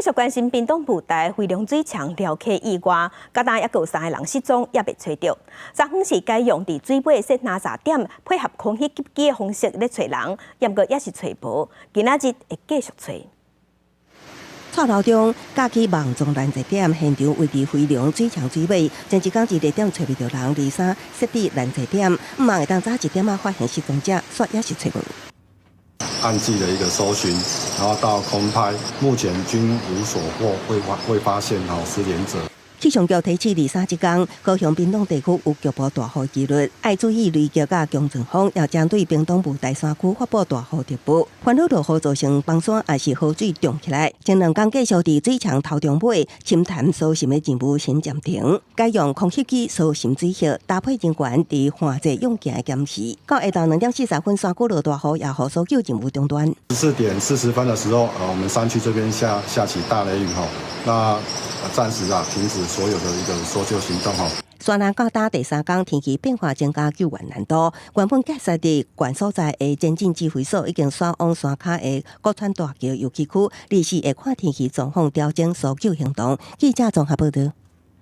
續關心屏東布袋飛龍水牆撩溪意外，到今猶閣有三个人失蹤，猶未揣著。昨昏是改用佇水尾設攔查點，配合空氣急機的方式咧揣人，毋過也是揣無。今仔日會繼續揣。蔡樓中架起網狀攔截點，現場位佇飛龍水牆水尾，前一工一個點揣袂著人，二三設置攔截點，毋望會當早一點仔發現失蹤者，煞也是揣無。岸際的一個搜尋，然後到空拍，目前均無所獲，未發現吼失聯者。氣象局提醒二三這工，高雄屏東地區有局部大雨機率，愛注意雷擊佮強陣風，也針對屏東布袋山區發布大雨特報。煩惱落雨造成崩山，抑是河水漲起來。前兩工繼續佇水牆頭中尾深潭搜尋的任務先暫停，改用空氣機搜尋水域，搭配人員佇旱季勇健的監視。到下晝2點40分，山區落大雨，也予搜救任務中斷。14點40分的時候，我們山區這邊下起大雷雨吼，那暫時啊停止所有的一個搜救行動吼。山南到今第三工天氣變化增加救援難度。原本建設佇縣所在的前進指揮所已經徙往山跤的國川大橋遊憩區，臨時會看天氣狀況調整搜救行動。記者綜合報道。